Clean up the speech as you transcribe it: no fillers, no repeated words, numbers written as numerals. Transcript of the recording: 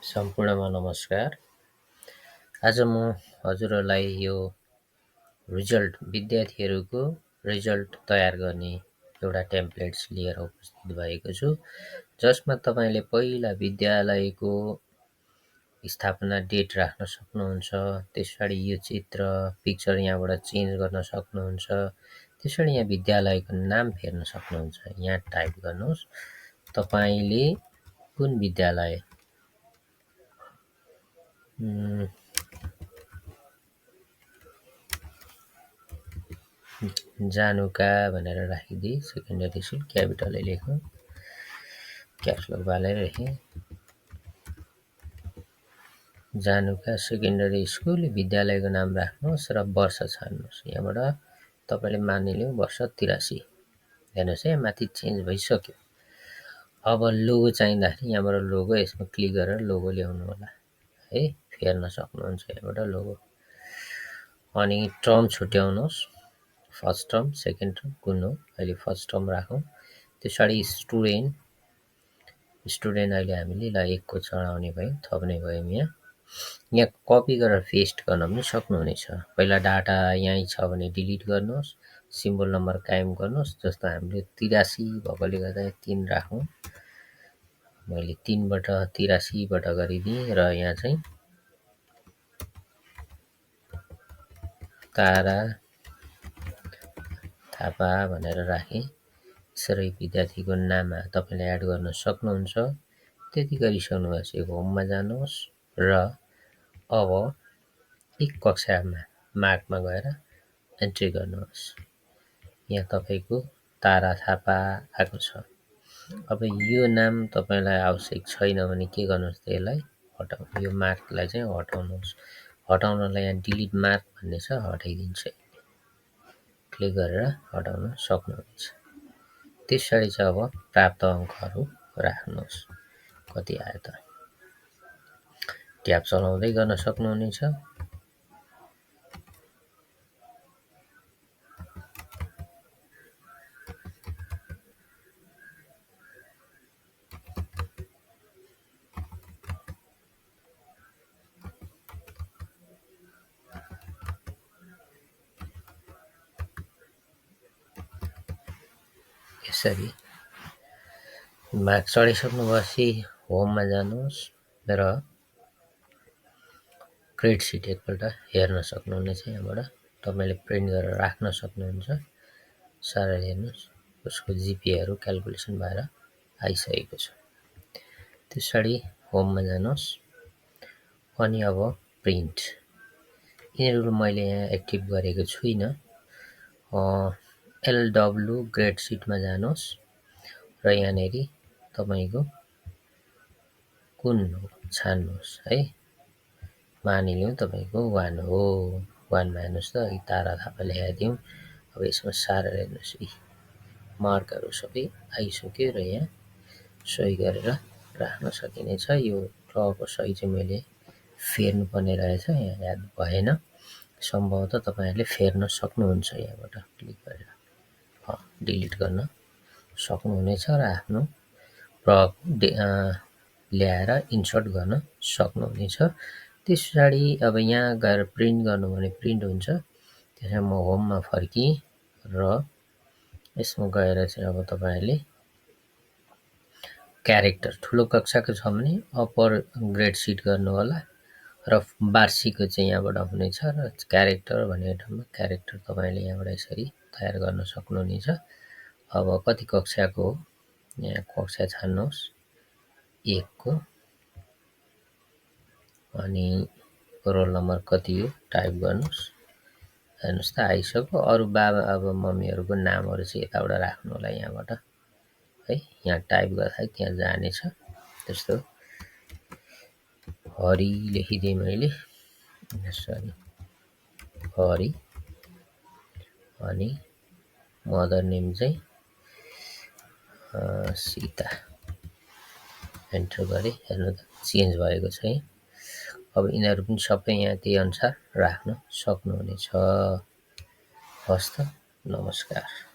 सम्पूर्णमा नमस्कार। आज म हजुरहरूलाई यो विद्यार्थीहरूको रिजल्ट तयार गर्ने एउटा टेम्प्लेट्स लिएर उपस्थित भएको छु, जसमा तपाईँले पहिला विद्यालयको स्थापना डेट राख्न सक्नुहुन्छ। त्यसरी यो पिक्चर यहाँबाट चेन्ज गर्न सक्नुहुन्छ। त्यसरी यहाँ विद्यालयको नाम फेर्न सक्नुहुन्छ। यहाँ टाइप गर्नुहोस् तपाईँले कुन विद्यालय जानुका भनेर राखिदिए। सेकेन्डरी स्कुल क्यापिटलले लेखौँ, क्याप्सलक बालेर लेखेँ। जानुका सेकेन्डरी स्कुल विद्यालयको नाम राख्नुहोस् र वर्ष छान्नुहोस्। यहाँबाट तपाईँले मानिलिउँ वर्ष 83। हेर्नुहोस् है, माथि चेन्ज भइसक्यो। अब लोगो चाहिँदाखेरि यहाँबाट लोगो, यसमा क्लिक गरेर लोगो ल्याउनु होला है, फेर्न सक्नुहुन्छ यहाँबाट लोगो। अनि टर्म छुट्याउनुहोस्, फर्स्ट टर्म सेकेन्ड टर्म कुन हो। अहिले फर्स्ट टर्म राखौँ। त्यसरी स्टुडेन्ट अहिले हामीले 1 को चढाउने भयो, थप्ने भयो। यहाँ कपी गरेर पेस्ट गर्न पनि सक्नुहुनेछ। पहिला डाटा यहीँ छ भने डिलिट गर्नुहोस्, सिम्बल नम्बर कायम गर्नुहोस्। जस्तो हामीले 83 भएकोले गर्दा 3 राखौँ। मैले 3 बाट 83 बाट गरिदिएँ र यहाँ चाहिँ तारा थापा भनेर राखेँ। यसरी विद्यार्थीको नाम तपाईँले एड गर्न सक्नुहुन्छ। त्यति गरिसक्नु भएपछि होममा जानुहोस् र अब एक कक्षामा मार्कमा गएर एन्ट्री गर्नुहोस्। यहाँ तपाईँको तारा थापा आएको छ। अब यो नाम तपाईँलाई आवश्यक छैन भने के गर्नुहोस्, त्यसलाई हटाउनु। यो मार्कलाई चाहिँ हटाउनुहोस्। हटाउनलाई यहाँ डिलिट मार्क भन्ने छ, हटाइदिन्छ। क्लिक गरेर हटाउन सक्नुहुनेछ। त्यसरी चाहिँ अब प्राप्त अङ्कहरू राख्नुहोस्। कति आयो त ट्याब चलाउँदै गर्न सक्नुहुनेछ। यसरी मार्क चढिसक्नु भएपछि होममा जानुहोस् र ग्रेड सिट एकपल्ट हेर्न सक्नुहुनेछ। यहाँबाट तपाईँले प्रिन्ट गरेर राख्न सक्नुहुन्छ। सारा हेर्नुहोस्, उसको जिपिएहरू क्यालकुलेसन भएर आइसकेको छ। त्यसरी होममा जानुहोस् अनि अब प्रिन्ट। यिनीहरू मैले यहाँ एक्टिभ गरेको छुइनँ। एलडब्लु ग्रेड सिटमा जानुहोस् र यहाँनिर तपाईँको कुन हो छान्नुहोस् है। मानिलिउँ तपाईँको 1 हो। 1 मा हेर्नुहोस् त, तारा थापा ल्याइदिउँ। अब यसमा सारेर हेर्नुहोस्, मार्कहरू सबै आइसक्यो र यहाँ सही गरेर राख्न सकिनेछ। यो टको सही चाहिँ मैले फेर्नुपर्ने रहेछ, यहाँ याद भएन। सम्भवतः तपाईँहरूले फेर्न सक्नुहुन्छ। यहाँबाट क्लिक गरेर डिलिट गर्न सक्नुहुनेछ र आफ्नो ल्याएर इन्सर्ट गर्न सक्नुहुनेछ। त्यसरी अब यहाँ गएर प्रिन्ट गर्नु भने प्रिन्ट हुन्छ। त्यसमा म होममा फर्किएँ र यसमा गएर चाहिँ अब तपाईँहरूले क्यारेक्टर ठुलो कक्षाको छ भने अप्पर ग्रेड सिट गर्नु होला र वार्षिकको चाहिँ यहाँबाट हुनेछ र क्यारेक्टर भन्ने ठाउँमा क्यारेक्टर तपाईँले यहाँबाट यसरी तयार गर्न सक्नुहुनेछ। अब कति कक्षाको हो, यहाँ कक्षा छान्नुहोस् 1 को, अनि रोल नम्बर कति हो टाइप गर्नुहोस्। हेर्नुहोस् त आइसक्यो। अरू बाबा अब मम्मीहरूको नामहरू चाहिँ यताबाट राख्नु होला यहाँबाट है। यहाँ टाइप गर्दा त्यहाँ जानेछ। त्यस्तो हरि लेखिदिएँ मैले, सरी हरि, अनि मदर नेम चाहिँ सीता। एन्टर गरेँ, हेर्नु त चेन्ज भएको छ। अब यिनीहरू पनि सबै यहाँ त्यही अनुसार राख्न सक्नुहुनेछ। हस्त, नमस्कार।